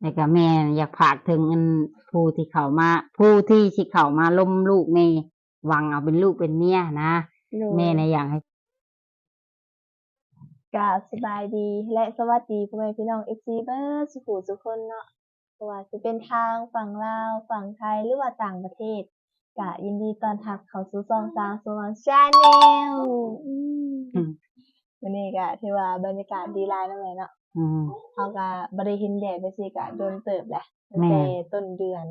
ແລ້ວກໍແມ່ຢາກຝາກເຖິງອັນຜູ້ທີ່ເຂົ້າມາ ຜູ້ທີ່ຊິເຂົ້າມາລົມລູກແມ່ ຫວັງເອົາເປັນລູກເປັນເມຍນະ ໂດຍ ແມ່ນະຢາກໃຫ້ ກະສະບາຍດີ ແລະ ສະຫວັດດີພໍ່ແມ່ພີ່ນ້ອງ ເອັຟຊີ ເບິດສູ່ຜູ້ສູ່ຄົນເນາະ ບໍ່ວ່າຊິເປັນທາງຝັ່ງລາວ ຝັ່ງໄທ ຫຼືວ່າຕ່າງປະເທດ ກະຍິນດີຕ້ອນຮັບເຂົ້າສູ່ຊ່ອງສາວສວ່າງ Channel ອືມ ມື້ນີ້ກະຖືວ່າບັນຍາກາດດີຫຼາຍເນາະແມ່ເນາະ ອືມ ເຮົາກະບໍ່ໄດ້ເຫັນແດດຈັ່ງຊີ້ກະດົນເຕີບແຫຼະ ຕັ້ງແຕ່ ແມ່ນ ຕົ້ນເດືອນ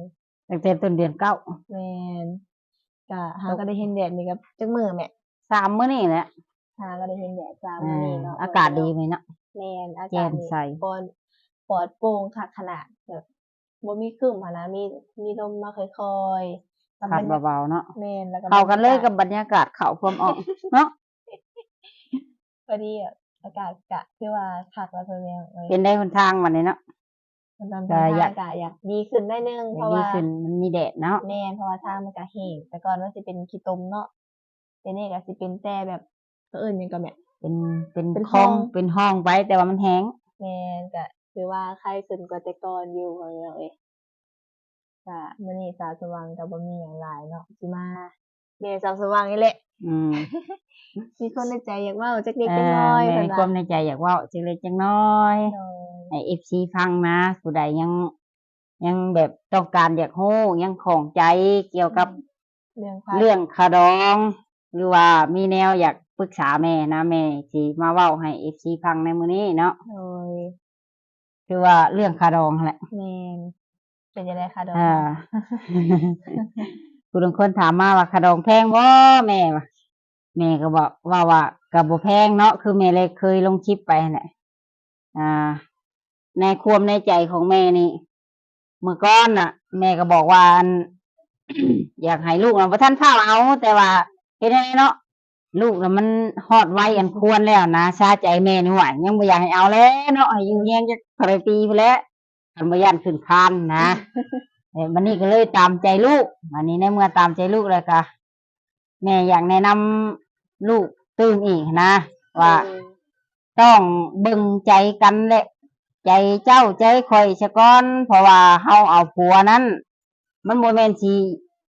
ຕັ້ງແຕ່ຕົ້ນເດືອນເກົ້າ ແມ່ນ ກະຫາກໍໄດ້ເຫັນແດດນີ້ກໍຈັກມື້ແມ່? ສາມມື້ນີ້ແຫຼະ ຫາກໍໄດ້ເຫັນແດດສາມມື້ນີ້ເນາະ ເອີ ອາກາດດີແມ່ເນາະ ແມ່ນ ອາກາດນີ້ ແຈ່ມໃສ ປອດ ປອດໂປ່ງຄັກຂະໜາດ ແບບບໍ່ມີຄຶ້ມຫັ້ນນະ ມີ ມີລົມມາຄ່ອຍໆ ພັດເບົາໆເນາະ ແມ່ນ ແລ້ວກໍເຂົ້າກັນເລີຍກັບບັນຍາກາດເຂົ້າພວມອອກເນາະ ພໍດີອາກາດກະຖືວ່າຄັກແລ້ວ ເພິ່ນແມ່ເອີຍ ເປັນໄດ້ຫົນທາງບັດນີ້ເນາະ ກະຢາກ ກະຢາກດີຂຶ້ນໜ້ອຍໜຶ່ງ ຢາກ ເພາະວ່າ ດີຂຶ້ນ ມັນມີແດດເນາະ ແມ່ນ ເພາະວ່າທາງມັນກະແຫ້ງ ແຕ່ກ່ອນມັນຊິເປັນຂີ້ຕົມເນາະ ດຽວນີ້ກະຊິເປັນແຕ່ແບບ ເຂົາເອີ້ນຫຍັງກໍແມ່ ເປັນ ເປັນ ເປັນ ຄອງ ຮ່ອງ ເປັນຮ່ອງໄປ ແຕ່ວ່າມັນແຫ້ງ ແມ່ນ ກະຖືວ່າໄຄຂຶ້ນກວ່າແຕ່ກ່ອນຢູ່ ພໍ່ແມ່ພີ່ນ້ອງເອີຍ ກະມື້ນີ້ສາວສວ່າງກໍບໍ່ມີຫຍັງຫຼາຍເນາະ ຊິມາ ແມ່ສາວສວ່າງນີ້ແຫຼະ ອືມ ມີຄວາມໃນໃຈຢາກເວົ້າຈັກເລັກຈັກນ້ອຍ ເອີ ແມ່ ເພິ່ນວ່າ ຄວາມໃນໃຈຢາກເວົ້າຈັກເລັກຈັກນ້ອຍ ໂດຍ ໃຫ້ ເອັຟຊີ ຟັງນະ ຜູ້ໃດຍັງ ຍັງແບບຕ້ອງການຢາກຮູ້ ຍັງຂ້ອງໃຈກ່ຽວກັບ ອືມ ເລື່ອງ ເລື່ອງຄ່າດອງ ຫຼືວ່າມີແນວຢາກປຶກສາແມ່ນະ ແມ່ຊິມາເວົ້າໃຫ້ ເອັຟຊີ ຟັງໃນມື້ນີ້ເນາະ ໂດຍ ຄືວ່າເລື່ອງຄ່າດອງຫັ້ນແຫຼະ ແມ່ນ ເປັນຈັ່ງໃດຄ່າດອງ ເອີ ຜູ້ລາງຄົນຖາມມາວ່າຄ່າດອງແພງບໍ່ແມ່ ວ່າ ແມ່ກໍບອກ ເວົ້າວ່າກໍບໍ່ແພງເນາະ ຄືແມ່ເລັກເຄີຍລົງຄລິບໄປຫັ້ນແຫຼະ ອ່າ ໃນຄວາມໃນໃຈຂອງແມ່ນີ້ ເມື່ອກ່ອນນະ ແມ່ກໍບອກວ່າ ອັນ ຢາກໃຫ້ລູກນະບໍ່ທັນຟ້າວເອົາ ແຕ່ວ່າເຮັດແນວໃດເນາະ ລູກນະມັນຮອດໄວອັນຄວນແລ້ວນະ ຊາໃຈແມ່ນີ້ ຫວາຍ ຍັງບໍ່ຢາກໃຫ້ເອົາແລ້ວເນາະ ໃຫ້ຢູ່ແຮງຈັກເທົ່າໃດປີພຸ້ນແຫຼະ ຄັນບໍ່ຢ້ານຂຶ້ນຄານນະ ເອີ ບັດນີ້ກໍເລີຍຕາມໃຈລູກ ບັດນີ້ໃນເມື່ອຕາມໃຈລູກແລ້ວກໍ ແມ່ຢາກແນະນຳລູກຕື່ມອີກນະ ວ່າ ໂດຍ ຕ້ອງເບິ່ງໃຈກັນແຫຼະ ໃຈເຈົ້າໃຈຂ້ອຍຊະກ່ອນ ເພາະວ່າເຮົາເອົາຜົວນັ້ນ ມັນບໍ່ແມ່ນຊິ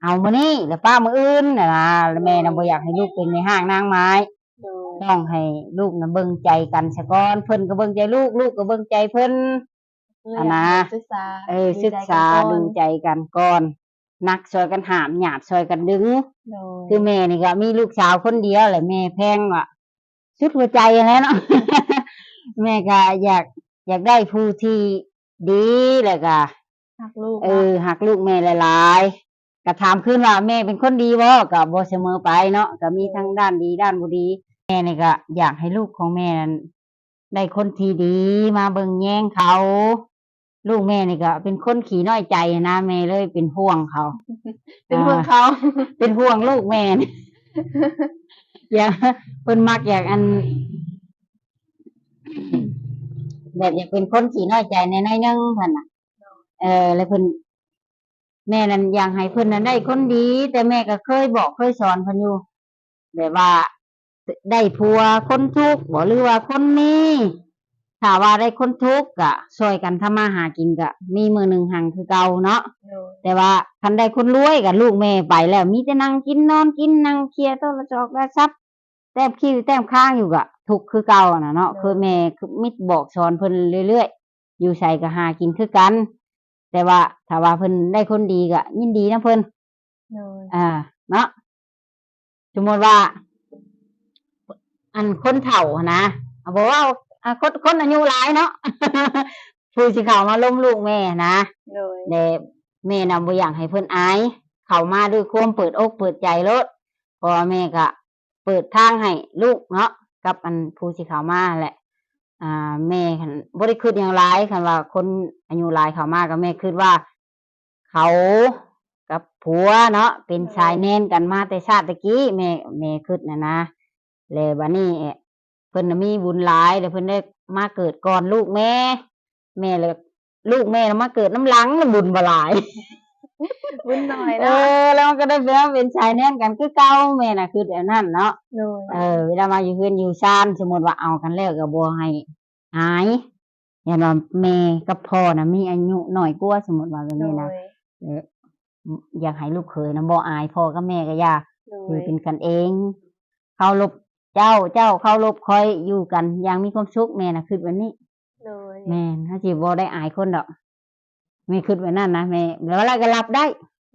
ເອົາມື້ນີ້ແລ້ວປະມື້ອື່ນນະ ແລ້ວແມ່ນະ ໂດຍ ບໍ່ຢາກໃຫ້ລູກເປັນແມ່ຮ້າງນາງໝ້າຍ ໂດຍ ຕ້ອງໃຫ້ລູກນະເບິ່ງໃຈກັນຊະກ່ອນ ເພິ່ນກໍເບິ່ງໃຈລູກ ລູກກໍເບິ່ງໃຈເພິ່ນ ເອີ ອັນນະ ຢາກໃຫ້ສຶກສາ ເອີ ສຶກສາດູໃຈກັນກ່ອນ ດູໃຈກັນກ່ອນ ໜັກຊ່ອຍກັນຫາມ ຫຍາບຊ່ອຍກັນດຶງ ໂດຍ ຄືແມ່ນີ້ກໍມີລູກສາວຄົນດຽວແຫຼະ ແມ່ແພງວ່າສຸດຫົວໃຈຫັ້ນແຫຼະເນາະ ແມ່ກໍຢາກ ຢາກໄດ້ຜູ້ທີ່ດີແລ້ວກໍ ຮັກລູກ ເອີ ເນາະ ຮັກລູກແມ່ຫຼາຍໆ ກໍຖາມຄືນວ່າແມ່ເປັນຄົນດີບໍ່ ກໍບໍ່ສະເໝີໄປເນາະ ກໍມີ ໂດຍ ທັງດ້ານດີດ້ານບໍ່ດີ ແມ່ນີ້ກໍຢາກໃຫ້ລູກຂອງແມ່ນັ້ນ ໄດ້ຄົນທີ່ດີມາເບິ່ງແຍງເຂົາ ລູກແມ່ນີ້ກໍເປັນຄົນຂີ້ນ້ອຍໃຈນະ ແມ່ເລີຍເປັນຫ່ວງເຂົາ ເປັນຫ່ວງເຂົາ ເປັນຫ່ວງລູກແມ່ນີ້ ຢາກ ເພິ່ນມັກຢາກອັນ ແບບຢາກເປັນຄົນຂີ້ນ້ອຍໃຈແດ່ໜ້ອຍໜຶ່ງເພິ່ນນະ ເອີ ແລ້ວເພິ່ນ ແມ່ນັ້ນຢາກໃຫ້ເພິ່ນນັ້ນໄດ້ຄົນດີ ແຕ່ແມ່ກໍເຄີຍບອກເຄີຍສອນເພິ່ນຢູ່ ແບບວ່າໄດ້ຜົວຄົນທຸກບໍ ຫຼືວ່າຄົນມີ ຖ້າວ່າໄດ້ຄົນທຸກກະຊ່ອຍກັນທຳມາຫາກິນ ກະມີມື້ໜຶ່ງຮັ່ງຄືເກົ່າເນາະ ໂດຍ ແຕ່ວ່າຄັນໄດ້ຄົນລວຍກະລູກແມ່ໄປແລ້ວ ມີແຕ່ນັ່ງກິນນອນກິນ ນັ່ງເຄຍໂທລະຈອກໂທລະສັບ ແຕ້ມຄິ້ວແຕ້ມຄາງຢູ່ກະທຸກຄືເກົ່າຫັ້ນນະເນາະ ໂດຍ ຄືແມ່ຄືມິດບອກສອນເພິ່ນເລື້ອຍໆ ຢູ່ໃສກໍຫາກິນຄືກັນ ແຕ່ວ່າຖ້າວ່າເພິ່ນໄດ້ຄົນດີກໍຍິນດີນຳເພິ່ນ ໂດຍ ອ່າ ເນາະ ສົມມຸດວ່າ ອັນຄົນເຖົ້າຫັ້ນນະ ເອົາ ບໍ່ເວົ້າ ອ່າ ຄົນ ຄົນອາຍຸຫຼາຍເນາະ ຜູ້ຊິເຂົ້າມາລົມລູກແມ່ນະ ໂດຍ ແລະ ແມ່ນະບໍ່ຢາກໃຫ້ເພິ່ນອາຍ ເຂົ້າມາດ້ວຍຄວາມເປີດອົກເປີດໃຈໂລດ ເພາະວ່າແມ່ກະເປີດທາງໃຫ້ລູກເນາະ ກັບອັນຜູ້ຊິເຂົ້າມາແຫຼະ ອ່າ ແມ່ຫັ້ນບໍ່ໄດ້ຄິດຫຍັງຫຼາຍ ຄັນວ່າຄົນອາຍຸຫຼາຍເຂົ້າມາ ກໍແມ່ຄິດວ່າເຂົາກັບຜົວເນາະ ເປັນ ໂດຍ ສາຍແນນກັນມາແຕ່ຊາດແຕ່ກີ້ ແມ່ ແມ່ຄິດນະນະ ແລະ ບາດນີ້ ເພິ່ນນະມີບຸນຫຼາຍ ແລ້ວເພິ່ນໄດ້ມາເກີດກ່ອນລູກແມ່ ແມ່ລະ ລູກແມ່ລະມາເກີດນຳຫຼັງ ລະບຸນບໍ່ຫຼາຍ ບຸນໜ້ອຍເນາະ ເອີ ແລ້ວມັນກໍໄດ້ໄປເປັນສາຍແນນກັນຄືເກົ່າ ແມ່ນະຄິດແບບນັ້ນເນາະ ໂດຍ ເອີ ເວລາມາຢູ່ເຮືອນຢູ່ຊານ ສົມມຸດວ່າເອົາກັນແລ້ວກໍບໍ່ໃຫ້ອາຍ ຢ້ານວ່າແມ່ກັບພໍ່ນະມີອາຍຸນ້ອຍກວ່າ ສົມມຸດວ່າແບບນີ້ນະ ໂດຍ ເອີ ຢາກໃຫ້ລູກເຂີຍນະບໍ່ອາຍພໍ່ກັບແມ່ກໍຢ່າ ໂດຍ ຄືເປັນກັນເອງ ເຄົາລົບເຈົ້າ ເຈົ້າເຄົາລົບຂ້ອຍ ຢູ່ກັນຢ່າງມີຄວາມສຸກ ແມ່ນະຄິດແບບນີ້ ໂດຍ ແມ່ນ ເຮົາຊິບໍ່ໄດ້ອາຍຄົນດອກ ແມ່ຄິດແບບນັ້ນນະ ແມ່ ແລ້ວລະກໍຮັບໄດ້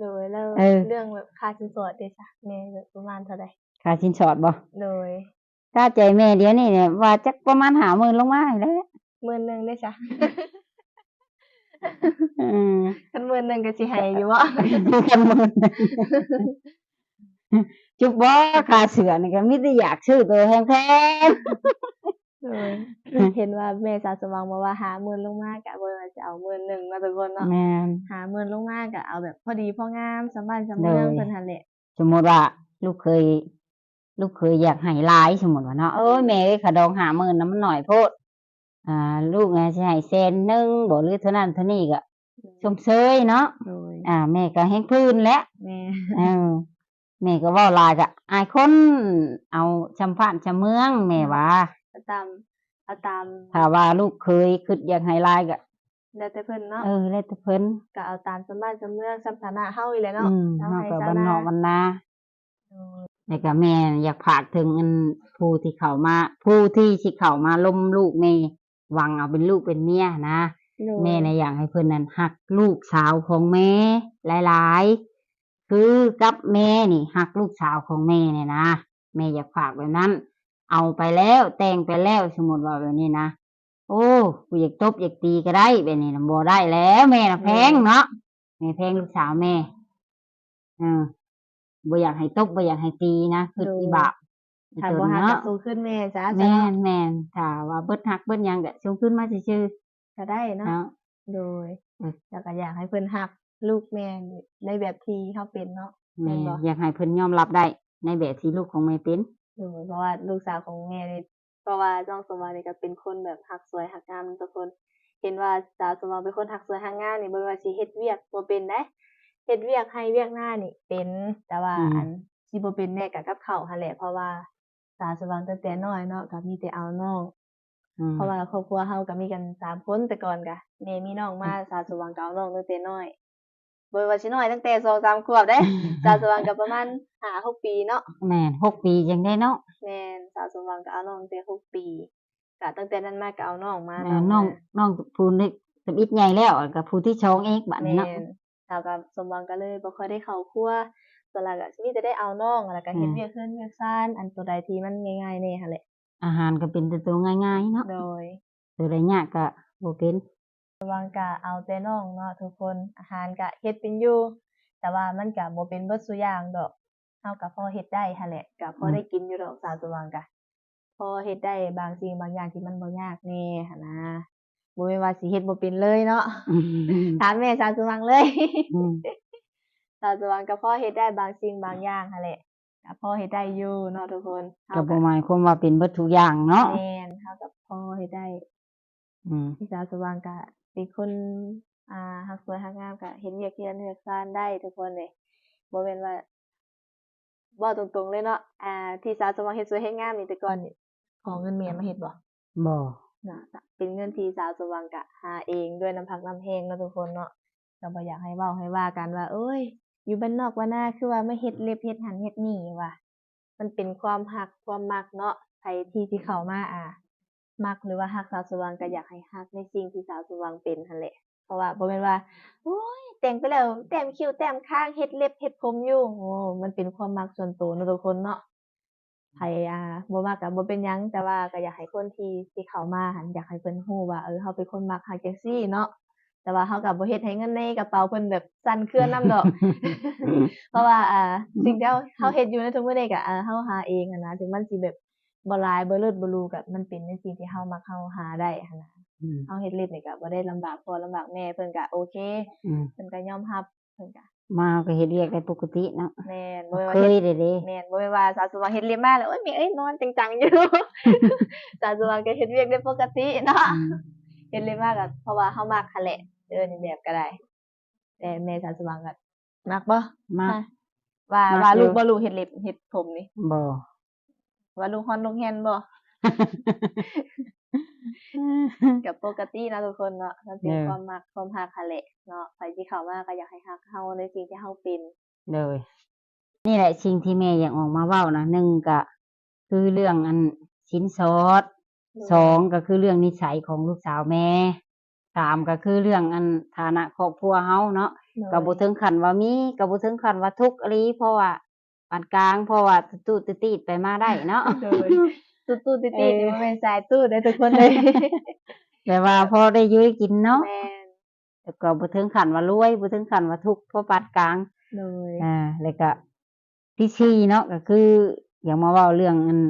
ໂດຍ ແລ້ວ ເອີ ເລື່ອງແບບຄ່າສິນສອດເດຊະ ແມ່ແບບປະມານເທົ່າໃດ? ຄ່າສິນສອດບໍ່? ໂດຍ ຕາມໃຈແມ່ດຽວນີ້ນີ້ວ່າຈັກປະມານຫ້າໝື່ນລົງມານີ້ແຫຼະ ໝື່ນໜຶ່ງເດ້ຊະ ເອີ ຄັນໝື່ນໜຶ່ງກໍຊິໃຫ້ຢູ່ບໍ່? ຄັນໝື່ນໜຶ່ງ ຈຸບບໍ່ ຄ່າເສື້ອນີ້ກໍມີແຕ່ຢາກຊື້ໂຕແພງໆ ໂດຍ ເຫັນວ່າແມ່ສາວສະຫວ່າງບອກວ່າຫ້າໝື່ນລົງມາ ກະບໍ່ວ່າຊິເອົາໝື່ນໜຶ່ງເນາະທຸກຄົນເນາະ ແມ່ນ ຫ້າໝື່ນລົງມາກະເອົາແບບພໍດີພໍງາມ ສ່ຳບ້ານສ່ຳເມືອງ ໂດຍ ເພິ່ນຫັ້ນແຫຼະ ສົມມຸດວ່າລູກເຂີຍ ລູກເຂີຍຢາກໃຫ້ຫຼາຍ ສົມມຸດວ່າເນາະ ໂອ້ຍ ແມ່ເອີຍ ຄ່າດອງຫ້າໝື່ນນະມັນໜ້ອຍໂພດ ອ່າ ລູກນະຊິໃຫ້ແສນໜຶ່ງບໍ ຫຼືເທົ່ານັ້ນເທົ່ານີ້ກະ ໂດຍ ຊົມເຊີຍເນາະ ໂດຍ ອ່າ ແມ່ກໍແຮງພື້ນແຫຼະ ແມ່ນ ເອີ ແມ່ກໍເວົ້າຫຼາຍກໍອາຍຄົນ ເອົາຊ່ຳບ້ານຊ່ຳເມືອງ ແມ່ວ່າ ເອົາຕາມ ເອົາຕາມ ຖ້າວ່າລູກເຂີຍຄິດຢາກໃຫ້ຫຼາຍກໍ ແລ້ວແຕ່ເພິ່ນເນາະ ເອີ ແລ້ວແຕ່ເພິ່ນ ກໍເອົາຕາມຊ່ຳບ້ານຊ່ຳເມືອງ ຊ່ຳຖານະເຮົານີ້ແຫຼະເນາະ ອືມ ຊາວໄຮ່ ເຮົາກໍ ຊາວນາ ບ້ານນອກບ້ານນາ ໂດຍ ແລ້ວກໍແມ່ຢາກຝາກເຖິງອັນຜູ້ທີ່ເຂົ້າມາ ຜູ້ທີ່ຊິເຂົ້າມາລົມລູກແມ່ ຫວັງເອົາເປັນລູກເປັນເມຍນະ ໂດຍ ແມ່ນະຢາກໃຫ້ເພິ່ນນັ້ນຮັກລູກສາວຂອງແມ່ຫຼາຍໆ ຄືກັບແມ່ນີ້ຮັກລູກສາວຂອງແມ່ນີ້ນະ ແມ່ຢາກຝາກແບບນັ້ນ ເອົາໄປແລ້ວ ແຕ່ງໄປແລ້ວ ສົມມຸດວ່າແບບນີ້ນະ ໂອ້ ຜູ້ຢາກຕົບຢາກຕີກໍໄດ້ ແບບນີ້ນະ ບໍ່ໄດ້ແລ້ວ ແມ່ນະແພງເນາະ ໂດຍ ແມ່ແພງລູກສາວແມ່ ເອີ ບໍ່ຢາກໃຫ້ຕົບ ບໍ່ຢາກໃຫ້ຕີນະ ຄິດ ໂດຍ ອີບາບ ຖ້າບໍ່ຮັກກໍສົ່ງຄືນແມ່ຊະ ແມ່ນໆ ຖ້າວ່າເບິດຮັກເບິດຫຍັງກໍສົ່ງຄືນມາຊື່ໆ ກໍໄດ້ເນາະ ເນາະ ໂດຍ ເອີ ແລ້ວກໍຢາກໃຫ້ເພິ່ນຮັກລູກແມ່ໃນແບບທີ່ເຮົາເປັນເນາະ ແມ່ນ ແມ່ນບໍ່? ຢາກໃຫ້ເພິ່ນຍອມຮັບໄດ້ໃນແບບທີ່ລູກຂອງແມ່ເປັນ ໂດຍ ເພາະວ່າລູກສາວຂອງແມ່ນີ້ ເພາະວ່ານ້ອງສົມຫວັງນີ້ກໍເປັນຄົນແບບຮັກສວຍຮັກງາມທຸກຄົນ ເຫັນວ່າສາວສົມຫວັງເປັນຄົນຮັກສວຍຮັກງາມນີ້ ບໍ່ແມ່ນວ່າຊິເຮັດວຽກບໍ່ເປັນໃດ ເຮັດວຽກໄຮ່ວຽກນານີ້ເປັນ ແຕ່ວ່າ ອືມ ອັນຊິບໍ່ເປັນແນ່ກໍກັບເຂົ້າຫັ້ນແຫຼະ ເພາະວ່າສາວສົມຫວັງຕັ້ງແຕ່ນ້ອຍເນາະ ກໍມີແຕ່ເອົານ້ອງ ອືມ ເພາະວ່າຄອບຄົວເຮົາກໍມີກັນສາມຄົນ ແຕ່ກ່ອນກະແມ່ມີນ້ອງມາ ອືມ ສາວສົມຫວັງກໍເອົານ້ອງຕັ້ງແຕ່ນ້ອຍ ບໍ່ແມ່ນວ່າຊິນ້ອຍ ຕັ້ງແຕ່ສອງສາມຂວບເດ້ ສາວສະຫວ່າງກໍປະມານຫ້າຫົກປີເນາະ ແມ່ນ ຫົກປີຈັ່ງໄດ້ເນາະ ແມ່ນ ສາວສະຫວ່າງກໍເອົານ້ອງແຕ່ຫົກປີ ກະຕັ້ງແຕ່ນັ້ນມາກໍເອົານ້ອງມາ ແມ່ນ ນ້ອງ ນ້ອງຜູ້ນີ້ທຳອິດໃຫຍ່ແລ້ວ ກໍຜູ້ທີສອງເອງບາດນີ້ເນາະ ແມ່ນ ສາວກໍ ສົມຫວັງກໍເລີຍບໍ່ຄ່ອຍໄດ້ເຂົ້າຄົວ ສ່ວນຫຼາຍກໍຊິມີແຕ່ໄດ້ເອົານ້ອງ ແລ້ວກໍເຮັດ ແມ່ນ ວຽກເຮືອນວຽກຊານ ອັນໂຕໃດທີ່ມັນງ່າຍໆແດ່ຫັ້ນແຫຼະ ອາຫານກໍເປັນແຕ່ໂຕງ່າຍໆເນາະ ໂດຍ ໂຕໃດຍາກກໍບໍ່ເປັນ ສາວສະຫວ່າງກະເອົາແຕ່ນ້ອງເນາະທຸກຄົນ ອາຫານກະເຮັດເປັນຢູ່ ແຕ່ວ່າມັນກະບໍ່ເປັນເບິດສູ່ຢ່າງດອກ ເຮົາກະພໍເຮັດໄດ້ຫັ້ນແຫຼະ ກະພໍ ອືມ ໄດ້ກິນຢູ່ດອກ ສາວສະຫວ່າງກະ ພໍເຮັດໄດ້ບາງສິ່ງບາງຢ່າງທີ່ມັນບໍ່ຍາກແດ່ຫັ້ນນະ ບໍ່ແມ່ນວ່າຊິເຮັດບໍ່ເປັນເລີຍເນາະ ອືມ ຖາມແມ່ສາວສະຫວ່າງເລີຍ ອືມ ສາວສະຫວ່າງກະພໍເຮັດໄດ້ບາງສິ່ງບາງຢ່າງຫັ້ນແຫຼະ ກະພໍເຮັດໄດ້ຢູ່ເນາະທຸກຄົນ ເຮົາ ກໍບໍ່ໝາຍຄວາມວ່າເປັນເບິດທຸກຢ່າງເນາະ ແມ່ນ ເຮົາກໍພໍເຮັດໄດ້ ອືມ ທີ່ສາວສະຫວ່າງກະເປັນຄົນ ອ່າ ຮັກສວຍຮັກງາມ ກະເຮັດວຽກເຮືອນວຽກຊານໄດ້ທຸກຄົນເດ ບໍ່ແມ່ນວ່າ ເວົ້າຕົງໆເລີຍເນາະ ອ່າ ທີ່ສາວສະຫວ່າງເຮັດສວຍເຮັດງາມນີ້ ແຕ່ກ່ອນນີ້ ຂໍເງິນແມ່ມາເຮັດບໍ່? ບໍ່ ເນາະ ເປັນເງິນທີ່ສາວສະຫວ່າງກະຫາເອງດ້ວຍນ້ຳພັກນ້ຳແຮງເນາະທຸກຄົນເນາະ ກໍບໍ່ຢາກໃຫ້ເວົ້າໃຫ້ວ່າກັນວ່າ ໂອ້ຍ ຢູ່ບ້ານນອກບ້ານນາຄືວ່າມາເຮັດເລັບເຮັດຫັ້ນເຮັດນີ້ວ່າ ມັນເປັນຄວາມຮັກຄວາມມັກເນາະ ໃຜທີ່ຊິເຂົ້າມາ ອ່າ ມັກ ຫຼືວ່າຮັກສາວສະຫວ່າງ ກໍຢາກໃຫ້ຮັກໃນສິ່ງທີ່ສາວສະຫວ່າງເປັນຫັ້ນແຫຼະ ເພາະວ່າບໍ່ແມ່ນວ່າ ໂອ້ຍ ແຕ່ງໄປແລ້ວແຕ້ມຄິ້ວແຕ້ມຄາງ ເຮັດເລັບເຮັດຜົມຢູ່ ໂອ້ ມັນເປັນຄວາມມັກສ່ວນໂຕເນາະທຸກຄົນເນາະ ໃຜ ອ່າ ບໍ່ມັກກໍບໍ່ເປັນຫຍັງ ແຕ່ວ່າກໍຢາກໃຫ້ຄົນທີ່ ທີ່ເຂົ້າມາຫັ້ນ ຢາກໃຫ້ເພິ່ນຮູ້ວ່າ ເອີ ເຮົາເປັນຄົນມັກຮັກຈັ່ງຊີ້ເນາະ ແຕ່ວ່າເຮົາກໍບໍ່ເຮັດໃຫ້ເງິນໃນກະເປົາເພິ່ນແບບສັ່ນເຄື່ອນນຳດອກ ເພາະວ່າ ອ່າ ອືມ ສິ່ງທີ່ເຮົາ ເຮົາເຮັດຢູ່ໃນທຸກມື້ນີ້ກະ ອ່າ ເຮົາຫາເອງຫັ້ນນະ ເຖິງມັນຊິແບບບໍ່ຫຼາຍ ບໍ່ເລີດ ບໍ່ຫຼູ ກະມັນເປັນໃນສິ່ງທີ່ເຮົາມັກ ເຮົາຫາໄດ້ຫັ້ນນະ ອືມ ເຮົາເຮັດເລັບນີ້ກະບໍ່ໄດ້ລຳບາກພໍ່ລຳບາກແມ່ ເພິ່ນກະໂອເຄ ອືມ ເພິ່ນກະຍອມຮັບ ເພິ່ນກະ ມາເຮົາກໍເຮັດວຽກໄດ້ປົກກະຕິເນາະ ແມ່ນ ບໍ່ແມ່ນວ່າເຮັດ ເຄີຍເດ້ເດ້ ແມ່ນ ບໍ່ແມ່ນວ່າສາວສະຫວ່າງເຮັດເລັບມາແລ້ວ ໂອ້ຍ ແມ່ເອີຍ ນອນຈັ່ງຈັງຢູ່ ສາວສະຫວ່າງກໍເຮັດວຽກໄດ້ປົກກະຕິເນາະ ອືມ ເຮັດເລັບມາກໍເພາະວ່າເຮົາມັກຫັ້ນແຫຼະ ເອີ ນີ້ແບບກໍໄດ້ ແຕ່ແມ່ສາວສະຫວ່າງກໍມັກບໍ່? ມັກ ວ່າ ມັກຢູ່ ວ່າລູກບໍ່ ລູກເຮັດເລັບເຮັດຜົມນີ້ ບໍ່ ວ່າລູກຮ້ອນລູກແຮ່ນບໍ່? ກໍປົກກະຕິເນາະທຸກຄົນເນາະ ມັນເປັນ ເອີ ຄວາມມັກຄວາມຮັກຫັ້ນແຫຼະເນາະ ໃຜຊິເຂົ້າມາກໍຢາກໃຫ້ຮັກເຮົາໃນສິ່ງທີ່ເຮົາເປັນ. ໂດຍ ນີ້ແຫຼະສິ່ງທີ່ແມ່ຢາກອອກມາເວົ້ານະ ໜຶ່ງກະຄືເລື່ອງອັນສິນສອດ ໂດຍ ສອງກະຄືເລື່ອງນິໄສຂອງລູກສາວແມ່ ສາມກະຄືເລື່ອງອັນຖານະຄອບຄົວເຮົາເນາະ ໂດຍ ກະບໍ່ເຖິງຂັ້ນວ່າມີ ກະບໍ່ເຖິງຂັ້ນວ່າທຸກອີ່ຫຼີ ເພາະວ່າປານກາງ ເພາະວ່າຕຸດຕຸດຕິດຕິດໄປມາໄດ້ເນາະ ໂດຍ ຕຸດຕຸດຕິດຕິດ ເອີ ນີ້ບໍ່ແມ່ນສາຍຕູດເດ້ທຸກຄົນເດີ ແຕ່ວ່າພໍໄດ້ຢູ່ໄດ້ກິນເນາະ ແມ່ນ ແຕ່ກໍບໍ່ເຖິງຂັ້ນວ່າລວຍ ບໍ່ເຖິງຂັ້ນວ່າທຸກ ພໍປານກາງ ໂດຍ ອ່າ ແລ້ວກະທີສີ່ເນາະ ກໍຄືຢາກມາເວົ້າເລື່ອງອັນ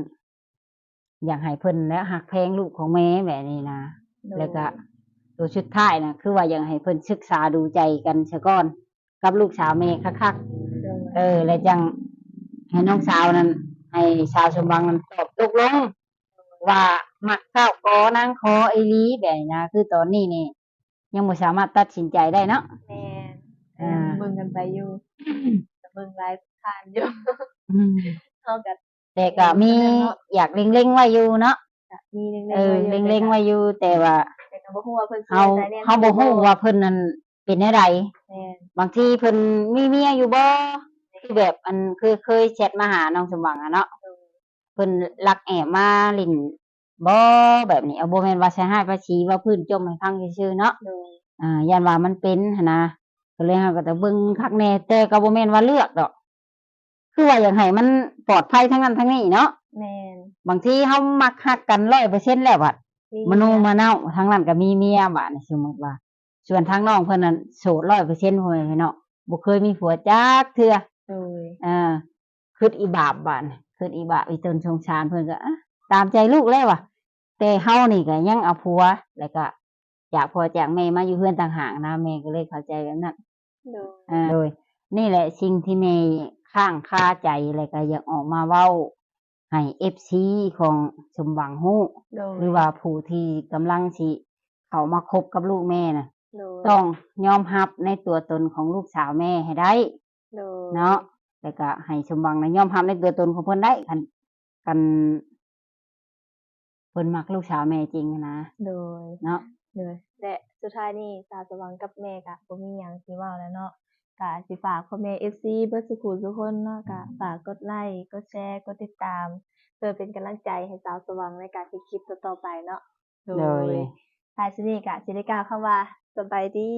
ຢາກໃຫ້ເພິ່ນແຫຼະຮັກແພງລູກຂອງແມ່ແບບນີ້ນະ ໂດຍ ແລ້ວກະໂຕສຸດທ້າຍນະ ຄືວ່າຢາກໃຫ້ເພິ່ນສຶກສາດູໃຈກັນຊະກ່ອນ ກັບລູກສາວແມ່ຄັກໆ ໂດຍ ເອີ ແລ້ວຈັ່ງໃຫ້ນ້ອງສາວນັ້ນ ໃຫ້ສາວສົມຫວັງນັ້ນຕອບຕົກລົງວ່າມັກສາວກໍນາງຂໍອີ່ຫຼີແບບນີ້ນະ ຄືຕອນນີ້ນີ້ ຍັງບໍ່ສາມາດຕັດສິນໃຈໄດ້ເນາະ ແມ່ນ ອ່າ ຍັງເບິ່ງກັນໄປຢູ່ ກໍເບິ່ງຫຼາຍທ່ານຢູ່ ອືມ ເຮົາກໍ ແຕ່ກໍມີ ເນາະ ຢາກເລັງໆໄວ້ຢູ່ເນາະ ກໍມີເລັງໆ ເອີ ໄວ້ຢູ່ ເລັງໆໄວ້ຢູ່ ແຕ່ວ່າ ແຕ່ກໍບໍ່ຮູ້ວ່າເພິ່ນຊິ ເຮົາ ໃສ່ແນວ ເຮົາບໍ່ຮູ້ວ່າເພິ່ນນັ້ນເປັນແນວໃດ ແມ່ນ ບາງທີເພິ່ນມີເມຍຢູ່ບໍ່ ແມ່ນ ຄືແບບອັນເຄີຍ ເຄີຍແຊັດມາຫານ້ອງສົມຫວັງຫັ້ນເນາະ ໂດຍ ເພິ່ນລັກແອບມາຫຼິ້ນບໍ່ ແບບນີ້ ເອົາ ບໍ່ແມ່ນວ່າໃສ່ຮ້າຍປ້າສີ ເວົ້າພື້ນຈົ່ມໃຫ້ຟັງຊື່ໆເນາະ ໂດຍ ອ່າ ຢ້ານວ່າມັນເປັນຫັ້ນນະ ກໍເລີຍເຮົາກໍຕ້ອງເບິ່ງຄັກແນ່ ແຕ່ກໍບໍ່ແມ່ນວ່າເລືອກດອກ ຄືວ່າຢາກໃຫ້ມັນປອດໄພທັງນັ້ນທັງນີ້ເນາະ ແມ່ນ ບາງທີເຮົາມັກຮັກກັນຮ້ອຍເປີເຊັນແລ້ວ ບັດ ມີ ມະນູມະເນົາ ທາງນັ້ນກໍມີເມຍ ບາດນີ້ສົມມຸດວ່າ ສ່ວນທາງນ້ອງເພິ່ນນັ້ນໂສດຮ້ອຍເປີເຊັນ ພໍ່ແມ່ພີ່ນ້ອງ ບໍ່ເຄີຍມີຜົວຈັກເທື່ອ ໂດຍ ອ່າ ຄິດອີບາບບາດນີ້ ຄິດອີບາບອີຕົນສົງສານ ເພິ່ນກໍ ອ່ະ ຕາມໃຈລູກແລ້ວວ່າ ແຕ່ເຮົານີ້ກໍຍັງເອົາຜົວ ແລ້ວກໍຈາກພໍ່ຈາກແມ່ມາຢູ່ເຮືອນຕ່າງຫາກນະ ແມ່ກໍເລີຍເຂົ້າໃຈແບບນັ້ນ ໂດຍ ອ່າ ໂດຍ ນີ້ແຫຼະສິ່ງທີ່ແມ່ຄ້າງຄາໃຈ ແລ້ວກໍຢາກອອກມາເວົ້າໃຫ້ເອັຟຊີຂອງສົມຫວັງຮູ້ ໂດຍ ຫຼືວ່າຜູ້ທີ່ກຳລັງຊິເຂົ້າມາຄົບກັບລູກແມ່ນະ ໂດຍ ຕ້ອງຍອມຮັບໃນຕົວຕົນຂອງລູກສາວແມ່ໃຫ້ໄດ້ ໂດຍ ເນາະ ແລ້ວກໍໃຫ້ສົມຫວັງນະຍອມຮັບໃນຕົວຕົນຂອງເພິ່ນໄດ້ ຄັນ ຄັນເພິ່ນມັກລູກສາວແມ່ຈິງນະ ໂດຍ ເນາະ ໂດຍ ແລະ ສຸດທ້າຍນີ້ ສາວສະຫວ່າງກັບແມ່ກະບໍ່ມີຫຍັງຊິເວົ້າແລ້ວເນາະ ກະຊິຝາກພໍ່ແມ່ເອັຟຊີເບິດສູ່ຜູ້ສູ່ຄົນເນາະ ກະຝາກກົດໄລ ກົດແຊ ກົດຕິດຕາມ ເພື່ອເປັນກຳລັງໃຈໃຫ້ສາວສະຫວ່າງໃນການເຮັດຄລິບຕໍ່ໆໄປເນາະ ໂດຍ ໂດຍ ທ້າຍສຸດນີ້ກະຊິໄດ້ກ່າວຄຳວ່າ ສະບາຍດີ.